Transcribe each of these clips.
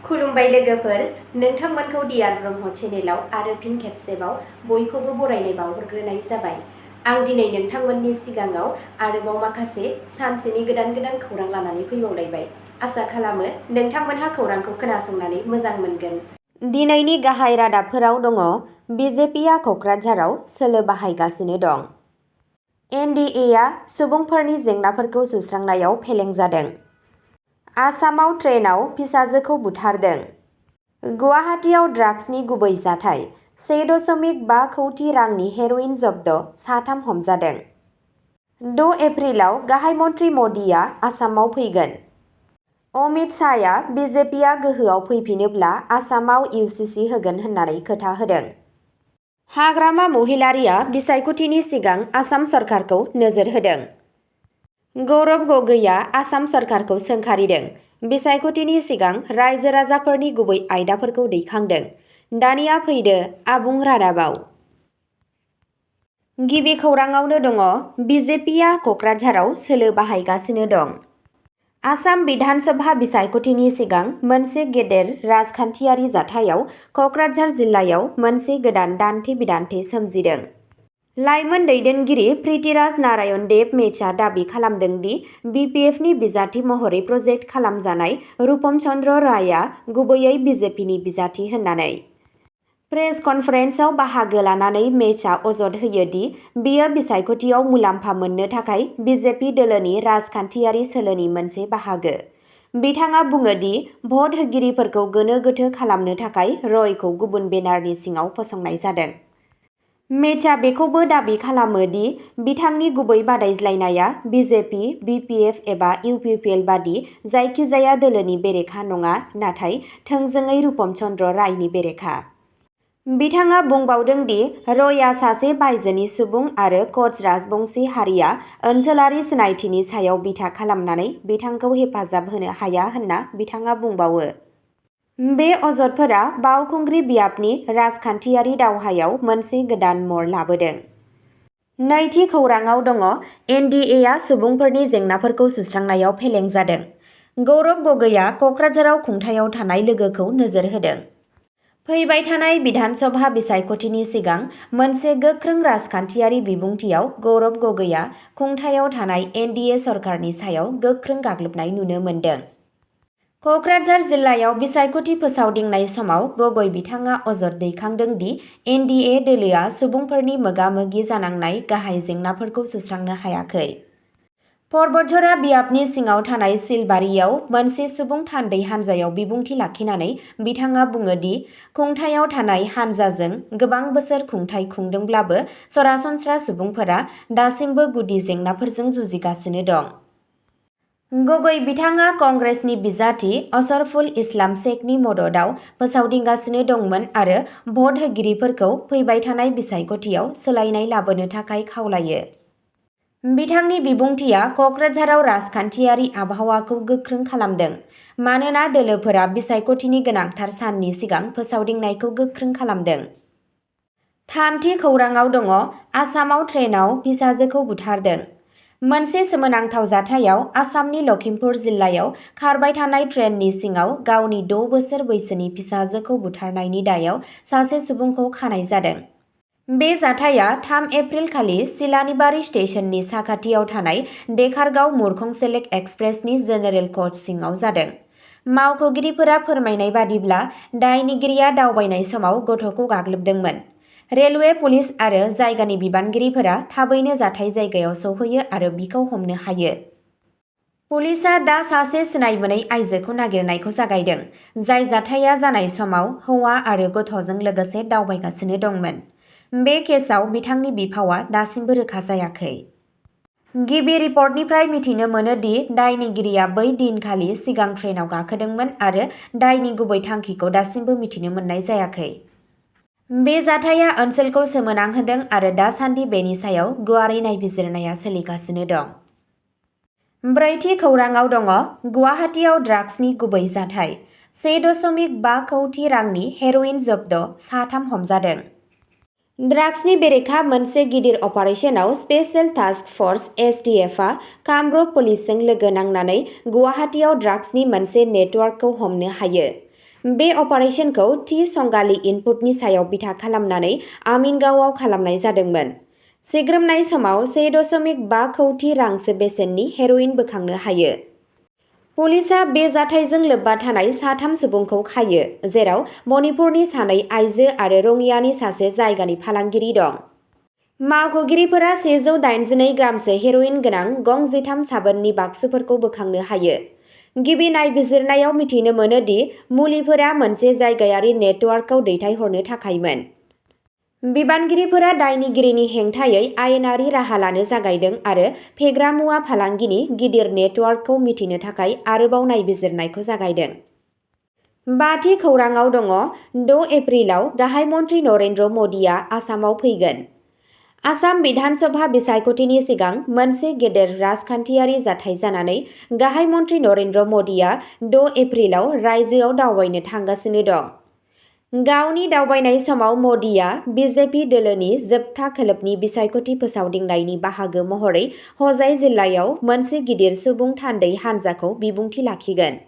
खुलुमबाय लोगोफोर, नोंथांमोनखौ डियार ब्रह्म चेनेलाव आरो फिन खेबसेबाव बयखौबो बरायनाय बावहरग्रोनाय जाबाय। आं दिनै नोंथांमोननि सिगाङाव आरोबाव माखासे सानसेनि गोदान खौरां लानानै फैबावलायबाय। आसा खालामो नोंथांमोनहा खौरांखौ खोनासंनानै मोजां मोनगोन। दिनैनि गाहाय रादाबफोराव दङ बिजेपिआ क'क्राझाराव सोलो बाहायगासिनो दं। एनडिएआ सुबुंफोरनि जेंनाफोरखौ सुस्रांनायाव फेलें जादों। आसामाव ट्रेनआव फिसाजोखौ बुथारदों। गुवाहाटीआव ड्राग्सनि गुबै जाथाय, 1.5 कौटि रांनि हेर'इन जब्द, 3 हमजादों। 6 एप्रिलाव गाहाय मन्त्रि मदिआ आसामाव फैगोन। अमित शाहआ बिजेपिआ गोहोआव फैफिनोब्ला आसामाव इउसिसि होगोन होननानै खोथा होदों। हाग्रामा महिलारीआ बिसायख'थिनि सिगां आसाम सरकारखौ नोजोर होदों। गौरब गगैआ आसाम सरकारखौ सोंखारिदों। बिसायख'थिनि सिगां रायजो राजाफोरनि गुबै आयदाफोरखौ दैखांदों। दानिया फैदो आबुं रादाबाव। गिबि खौराङावनो दङ बिजेपिआ क'क्राझाराव सोलो बाहायगासिनो दं। आसाम बिधानसभा बिसायख'थिनि सिगां मोनसे गेदेर राजखान्थियारि जाथायाव क'क्राझार जिल्लायाव मोनसे गोदान दान्थे-बिदान्थे सोमजिदों। लाइमोन दैदेनगिरि प्रिथिराज नारायण देब मेचआ दाबि खालामदों दि बिपिएफनि बिजाथि महरै प्रजेक्ट खालामजानाय रूपम चन्द्र रायआ गुबैयै बिजेपिनि बिजाथि होननानै। प्रेस कनफारेन्सआव बाहागो लानानै मेचआ अजद होयो दि बियो बिसायख'थियाव मुलाम्फा मोननो थाखाय बिजेपि दोलोनि राजखान्थियारि सोलोनि मोनसे बाहागो। बिथाङा बुङो दि भट होगिरिफोरखौ गोनो गोथो खालामनो थाखाय रयखौ गुबुन बेनारनि सिङाव फसंनाय जादों। मेचआ बेखौबो दाबि खालामो दि बिथांनि गुबै बादायज्लायनाया बिजेपि, बिपिएफ एबा इउपिपिएल बादि जायखिजाया दोलोनि बेरेखा नङा, नाथाय थोंजोङै रूपम चन्द्र रायनि बेरेखा। बिथाङा बुंबावदों दि रयआ सासे बायजोनि सुबुं आरो क'च राजबंशी हारिया ओनसोलारि सिनायथिनि सायाव बिथा खालामनानै बिथांखौ हेफाजाब होनो हाया होनना बिथाङा बुंबावो। बे अजदफोरा बावखुंग्रि बियाबनि राजखान्थियारि दावहायाव मोनसे गोदान मर लाबोदों। नैथि खौराङाव दङ एनडिएआ सुबुंफोरनि जेंनाफोरखौ सुस्रांनायाव फेलें जादों। गौरब गगैआ क'क्राझाराव खुंथायाव थानाय लोगोखौ नोजोर होदों। फैबाय थानाय बिधानसभा बिसायख'थिनि सिगां मोनसे गोख्रों राजखान्थियारि बिबुंथियाव गौरब गगैआ खुंथायाव थानाय एनडिए सरकारनि सायाव गोख्रों गाग्लोबनाय नुनो मोन्दों। क'क्राझार जिल्लायाव बिसायख'थि फोसावदिंनाय समाव गगै बिथाङा अजद दैखांदों दि एनडिए दोलोआ सुबुंफोरनि मोगा-मोगि जानांनाय गाहाय जेंनाफोरखौ सुस्रांनो हायाखै। पर्बतझरा बियाबनि सिङाव थानाय सिलबारियाव मोनसे सुबुं थान्दै हानजायाव बिबुंथि लाखिनानै बिथाङा बुङो दि खुंथायाव थानाय हानजाजों गोबां बोसोर खुंथाय खुंदोंब्लाबो सरासनस्रा सुबुंफोरा दासिमबो गुदि जेंनाफोरजों जुजिगासिनो दं। गगै बिथाङा कंग्रेसनि बिजाथि असरफुल इस्लाम शेखनि मददआव फोसावदिंगासिनो दंमोन आरो भट होगिरिफोरखौ फैबाय थानाय बिसायख'थियाव सोलायनाय लाबोनो थाखाय खावलायो। बिथांनि बिबुंथिया क'क्राझाराव राजखान्थियारि आबहावाखौ गोख्रों खालामदों, मानोना दोलोफोरा बिसायख'थिनि गोनांथार साननि सिगां फोसावदिंनायखौ गोख्रों खालामदों। थामथि खौराङाव दङ आसामाव ट्रेनआव फिसाजोखौ बुथारदों। मोनसे सोमोनांथाव जाथायाव आसामनि लखिमपुर जिल्लायाव खारबाय थानाय ट्रेननि सिङाव गावनि 6 बोसोर बैसोनि फिसाजोखौ बुथारनायनि दायाव सासे सुबुंखौ खानाय जादों। बे जाथाया 3 एप्रिल खालि सिलानिबारि स्टेशननि साखाथियाव थानाय देखारगाव मुरखंसेलेक एक्सप्रेसनि जेनेरेल कच सिङाव जादों। मावख'गिरिफोरा फोरमायनाय बादिब्ला दायनिगिरिया दावबायनाय समाव गथ'खौ गाग्लोबदोंमोन। रेलवे पुलिस आरो जायगानि बिबानगिरिफोरा थाबैनो जाथाय जायगायाव सौहैयो आरो बिखौ हमनो हायो। पुलिसआ दा सासे सिनायमोनै आइजोखौ नागिरनायखौ जागायदों, जाय जाथाया जानाय समाव हौवा आरो गथ'जों लोगोसे दावबायगासिनो दंमोन। बे केसआव बिथांनि बिफावआ दासिमबो रोखा जायाखै। गिबि रिपर्टनिफ्राय मिथिनो मोनो दि दायनिगिरिया बै दिनखालि सिगां ट्रेनआव गाखोदोंमोन आरो दायनि गुबै थांखिखौ दासिमबो मिथिनो मोननाय जायाखै। बे जाथाया ओनसोलखौ सोमोनांहोदों आरो दासान्दि बेनि सायाव गुवारै नायबिजिरनाया सोलिगासिनो दं। ब्रैथि खौराङाव दङ गुवाहाटीआव ड्राग्सनि गुबै जाथाय, 1.5 कौटि रांनि हेर'इन जब्द, 3 हमजादों। ड्राग्सनि बेरेखा मोनसे गिदिर अपारेशनाव स्पेशेल टास्क फर्स एसटिएफआ कामरुप पुलिसजों लोगो नांनानै गुवाहाटीआव ड्राग्सनि मोनसे नेटवर्कखौ हमनो हायो। बे अपारेशनखौ थि संगालि इनपुटनि सायाव बिथा खालामनानै आमिनगावआव खालामनाय जादोंमोन। सिग्रोमनाय समाव 1.5 कौटि रांसो बेसेननि हेर'इन बोखांनो हायो। पुलिसआ बे जाथायजों लोब्बा थानाय 3 सुबुंखौ खायो, जेराव मणिपुरनि 2 आइजो आरो रङियानि सासे जायगानि फालांगिरि दं। मावख'गिरिफोरा 182 ग्रामसो हेर'इन गोनां गं 13 साबोननि बाक्सुफोरखौ बोखांनो हायो। गिबि नायबिजिरनायाव मिथिनो मोनो दि मुलिफोरा मोनसे जायगायारि नेटवार्कआव दैथायहरनो थाखायमोन। बिबानगिरिफोरा दायनिगिरिनि हेंथायै आयेनारि राहा लानो जागायदों आरो फेग्रा मुवा फालांगिनि गिदिर नेटवार्कखौ मिथिनो थाखाय आरोबाव नायबिजिरनायखौ जागायदों। 5थि खौराङाव दङ। 6 एप्रिलाव गाहाय मन्थ्रि नरेन्द्र मदिआ आसामाव फैगोन। आसाम बिधानसभा बिसायख'थिनि सिगां मोनसे गेदेर राजखान्थियारि जाथाय जानानै गाहाय मन्थ्रि नरेन्द्र मदिआ 6 एप्रिलाव रायजोआव दावबायनो थांगासिनो दं। गावनि दावबायनाय समाव मदिआ बिजेपि दोलोनि जोबथा खोलोबनि बिसायख'थि फोसावदिंनायनि बाहागो महरै हजाइ जिल्लायाव मोनसे गिदिर सुबुं थान्दै हान्जाखौ बिबुंथि लाखिगोन।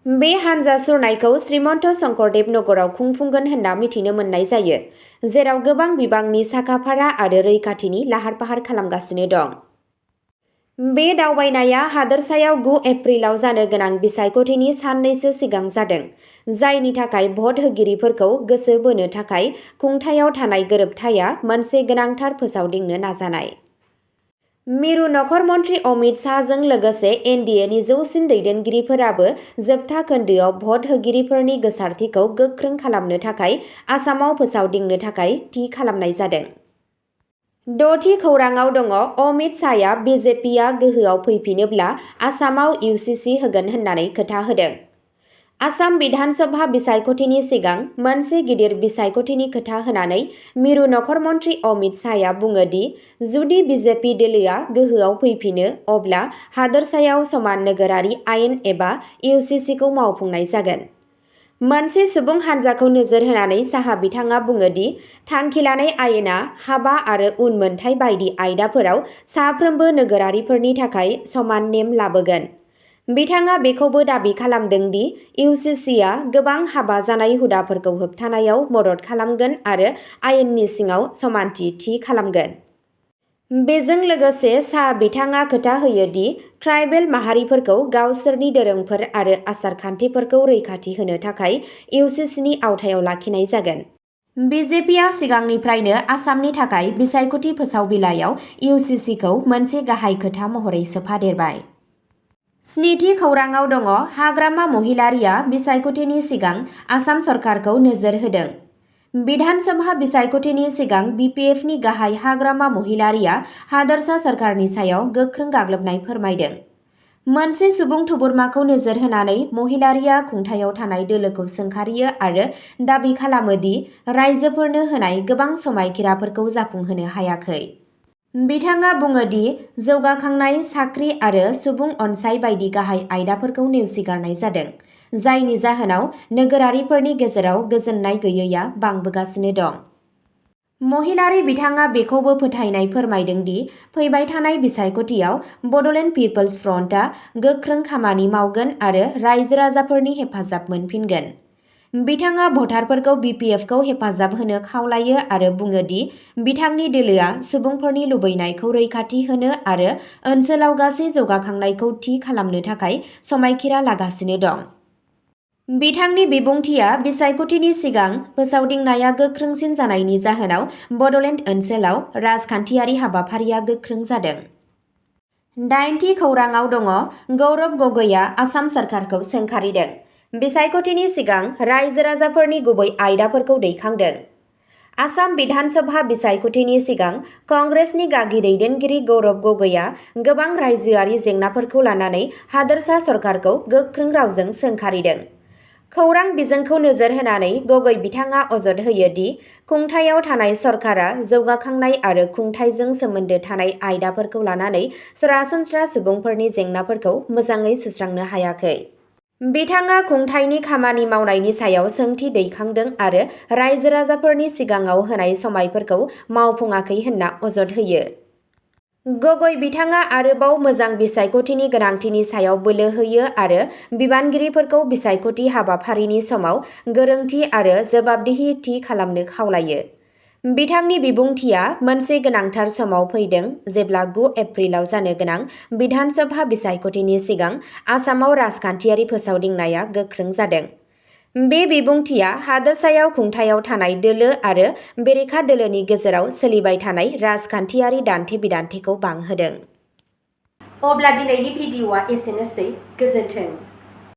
बे हान्जा सुरनायखौ श्रीमन्त शंकरदेव नगराव खुंफुंगोन होनना मिथिनो मोननाय जायो, जेराव गोबां बिबांनि साखाफारा आरो रैखाथिनि लाहार-फाहार खालामगासिनो दं। बे दावबायनाया हादोरसायाव 9 एप्रिलाव जानो गोनां बिसायख'थिनि साननैसो सिगां जादों, जायनि थाखाय भट होगिरिफोरखौ गोसो बोनो थाखाय खुंथायाव थानाय गोरोबथाया मोनसे गोनांथार फोसावदिंनो नाजानाय। मिरु नखर मन्थ्रि अमित शाहजों लोगोसे एनडिएनि जौसिन दैदेनगिरिफोराबो जोबथा खोन्दोआव भट होगिरिफोरनि गोसारथिखौ गोख्रों खालामनो थाखाय आसामाव फोसावदिंनो थाखाय थि खालामनाय जादों। 6थि खौराङाव दङ। अमित शाहआ बिजेपिआ गोहोआव फैफिनोब्ला आसामाव इउसिसि होगोन होननानै खोथा होदों। आसाम बिधानसभा बिसायख'थिनि सिगां मोनसे गिदिर बिसायख'थिनि खोथा होनानै मिरु नखर मन्थ्रि अमित शाहआ बुङो दि जुदि बिजेपि दोलोआ गोहोआव फैफिनो अब्ला हादोरसायाव समान नोगोरारि आयेन एबा इउसिसिखौ मावफुंनाय जागोन। मोनसे सुबुं हान्जाखौ नोजोर होनानै साहा बिथाङा बुङो दि थांखि लानाय आयेना हाबा आरो उनमोनथाय बायदि आयदाफोराव साफ्रोमबो नोगोरारिफोरनि थाखाय समान नेम लाबोगोन। बिथाङा बेखौबो दाबि खालामदों दि इउसिसिआ गोबां हाबा जानाय हुदाफोरखौ होबथानायाव मदद खालामगोन आरो आयेननि सिङाव समानथि थि खालामगोन। बेजों लोगोसे साहा बिथाङा खोथा होयो दि ट्राइबेल माहारिफोरखौ गावसोरनि दोरोंफोर आरो आसार-खान्थिफोरखौ रैखाथि होनो थाखाय इउसिसिनि आवथायाव लाखिनाय जागोन। बिजेपिआ सिगांनिफ्रायनो आसामनि थाखाय बिसायख'थि फोसावबिलाइयाव इउसिसिखौ मोनसे गाहाय खोथा महरै सोफादेरबाय। 7थि खौराङाव दङ। हाग्रामा महिलारीआ बिसायख'थिनि सिगां आसाम सरकारखौ नोजोर होदों। बिधानसभा बिसायख'थिनि सिगां बिपिएफनि गाहाय हाग्रामा महिलारीआ हादोरसा सरकारनि सायाव गोख्रों गाग्लोबनाय फोरमायदों। मोनसे सुबुं थुबुरमाखौ नोजोर होनानै महिलारीआ खुंथायाव थानाय दोलोखौ सोंखारियो आरो दाबि खालामो दि राइजोफोरनो होनाय गोबां समायखिराफोरखौ जाफुंहोनो हायाखै। बिथाङा बुङो दि जौगाखांनाय, साख्रि आरो सुबुं अनसाइ बायदि गाहाय आयदाफोरखौ नेवसिगारनाय जादों, जायनि जाहोनाव नोगोरारिफोरनि गेजेराव गोजोननाय गैयैआ बांबोगासिनो दं। महिलारी बिथाङा बेखौबो फोथायनाय फोरमायदों दि फैबाय थानाय बिसायख'थियाव बड'लेण्ड पिपल्स फ्रन्टआ गोख्रों खामानि मावगोन आरो रायजो-राजाफोरनि हेफाजाब मोनफिनगोन। बिथाङा भटारफोरखौ बिपिएफखौ हेफाजाब होनो खावलायो आरो बुङो दि बिथांनि दोलोआ सुबुंफोरनि लुबैनायखौ रैखाथि होनो आरो ओनसोलाव गासै जौगाखांनायखौ थि खालामनो थाखाय समायखिरा लागासिनो दं। बिथांनि बिबुंथिआ बिसायख'थिनि सिगां फोसावदिंनाया गोख्रोंसिन जानायनि जाहोनाव बड'लेण्ड ओनसोलाव राजखान्थियारि हाबाफारिया गोख्रों जादों। 8थि खौराङाव दङ। गौरब गगैआ आसाम सरकारखौ सोंखारिदों। बिसायख'थिनि सिगां रायजो-राजाफोरनि गुबै आयदाफोरखौ दैखांदों। आसाम बिधानसभा बिसायख'थिनि सिगां कंग्रेसनि गागि दैदेनगिरि गौरब गगैआ गोबां रायजोआरि जेंनाफोरखौ लानानै हादोरसा सरकारखौ गोख्रों रावजों सोंखारिदों। खौरां बिजोंखौ नोजोर होनानै गगै बिथाङा अजद होयो दि खुंथायाव थानाय सरकारा जौगाखांनाय आरो खुंथायजों सोमोन्दो थानाय आयदाफोरखौ लानानै सरासनस्रा सुबुंफोरनि जेंनाफोरखौ मोजाङै सुस्रांनो हायाखै। बिथाङा खुंथायनि खामानि मावनायनि सायाव सोंथि दैखांदों आरो रायजो-राजाफोरनि सिगाङाव होनाय समायफोरखौ मावफुङाखै होनना अजद होयो। गगৈ बिथाङा आरोबाव मोजां बिसायख'थिनि गोनांथिनि सायाव बोलो होयो आरो बिबानगिरिफोरखौ बिसायख'थि हाबाफारिनि समाव गोरोंथि आरो जवाबदेहि थि खालामनो खावलायो। बिथांनि बिबुंथिया मोनसे गोनांथार समाव फैदों जेब्ला 9 एप्रिलाव जानो गोनां बिधान सभा बिसायख'थिनि सिगां आसामाव राजखान्थियारि फोसावदिंनाया गोख्रों जादों। बे बिबुंथिया हादोरसायाव खुंथायाव थानाय दोलो आरो बेरेखा दोलोनि गेजेराव सोलिबाय थानाय राजखान्थियारि दान्थे-बिदान्थेखौ बांहोदों। अब्ला दिनैनि भिडिअ'आ एसेनोसै। गोजोन्थों।